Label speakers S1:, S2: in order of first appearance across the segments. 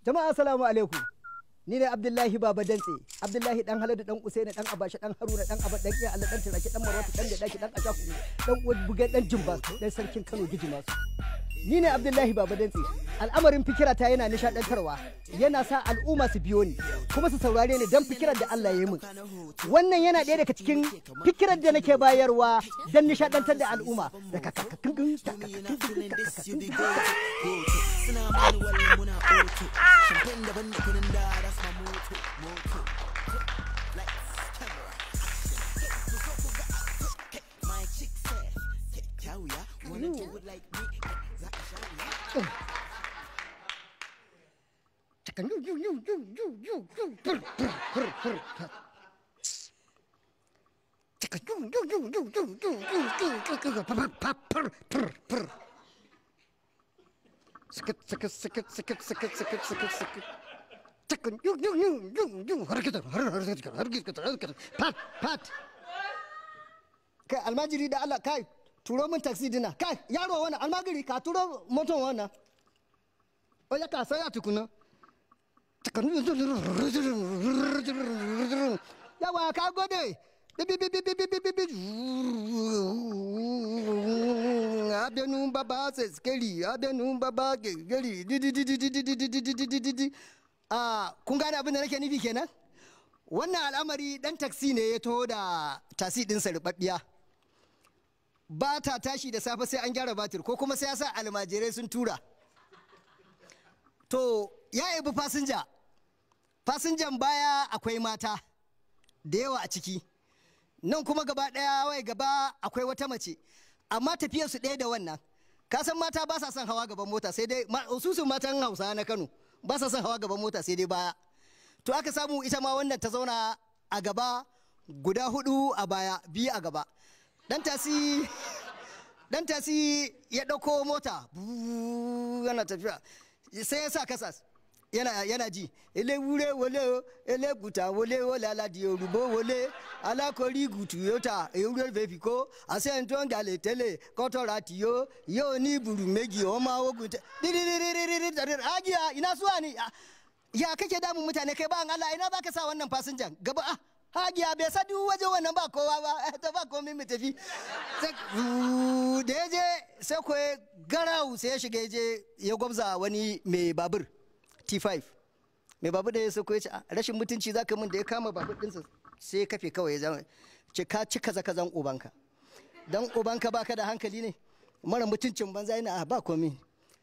S1: Jama'a assalamu alaikum. Ni ne Abdullahi Baba Dantse, Abdullahi dan Haladu dan Usaini dan Abashi dan Haruna dan Abba dan Iya Allah dan Turaki dan Marwatu dan Daki dan Ashaku dan Uwar Bugai dan Jumba dan Sarkin Kano Gijimasu. Ni ne Abdullahi Baba Dantse. Al'amarin fikira ta yana nishadantarwa, yana sa al'umma su biyo ni kuma su saurare ni dan fikirar da Allah ya yi min. Wannan yana ɗaya daga cikin fikirar da nake bayarwa dan nishadantar da al'umma. Kai almajiri da Allah kai turo min taxi dina kai yaro wannan almajiri ka turo moton wannan oya ka saya tukuna. Yawa ka gode. Abenu baba seskeli abenu baba geli di. Ah, kun gane abin da nake nufi kenan? Wannan al'amari dan taksi ne ya taho da tasi ɗinsa rubabbiya. Ba ta tashi da safe sai an gyara batir ko kuma sai ya sa almajirai sun tura. To ya ebi fasinja. Fasinjan baya akwai mata da yawa a ciki. Nan kuma gaba ɗaya wai gaba akwai wata mace. Amma tafiyar su ɗaya da wannan. Ka san mata ba sa son hawa gaban mota sai dai ususun matan Hausa na Kano ba sa son hawa gaban mota sai dai baya. To aka samu ita ma wannan ta zauna a gaba guda hudu a baya biyu a gaba. Dan tasi ya ɗauko mota yana tafiya sai ya sa kasas yana ji ele wure wole ele guta wole wole aladi orubo wole alakori gutu yota ewure vefiko ase ngale tele kọtọra tiyo yóò ní ibùrù méjì ọmọ ogun tẹ agiya ina suwa ni ya kake damun mutane kai ba Allah ina baka sa wannan fasinjan gaba ah hagiya bai sa duk waje wannan ba kowa ba ta ba komai mu tafi da ya je sai ko garau sai ya shiga je ya gwabza wani mai babur T5 mai babur da ya sauko ya ce rashin mutunci zaka min da ya kama babur dinsa sai ya kafe kawai ya zama ce ka ci kaza kazan ubanka dan ubanka baka da hankali ne mara mutuncin banza yana ba komai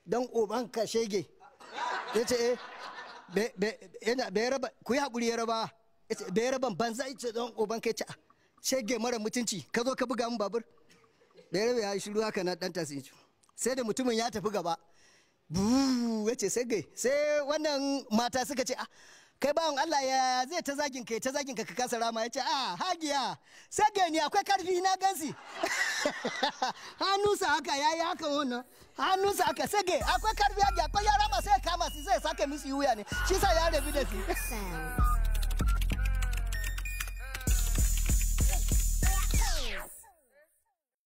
S1: dan ubanka shege ya ce eh bai raba ku yi haƙuri ya raba bai raban banza ya ce dan ubanka ya ce shege mara mutunci ka zo ka buga min babur bai rabe ya shiru haka na dan tasi sai da mutumin ya tafi gaba ya ce sai gai sai wannan mata suka ce kai bawan Allah ya zai ta zagin ka ta zagin ka kasa rama ya ce a hagiya sai gai ni akwai karfi na gansi hannunsa haka yayi haka wannan hannunsa haka sai gai akwai karfi hagiya akwai yara masu ya kama su zai sake musu wuya ne shi sa ya rabu da su.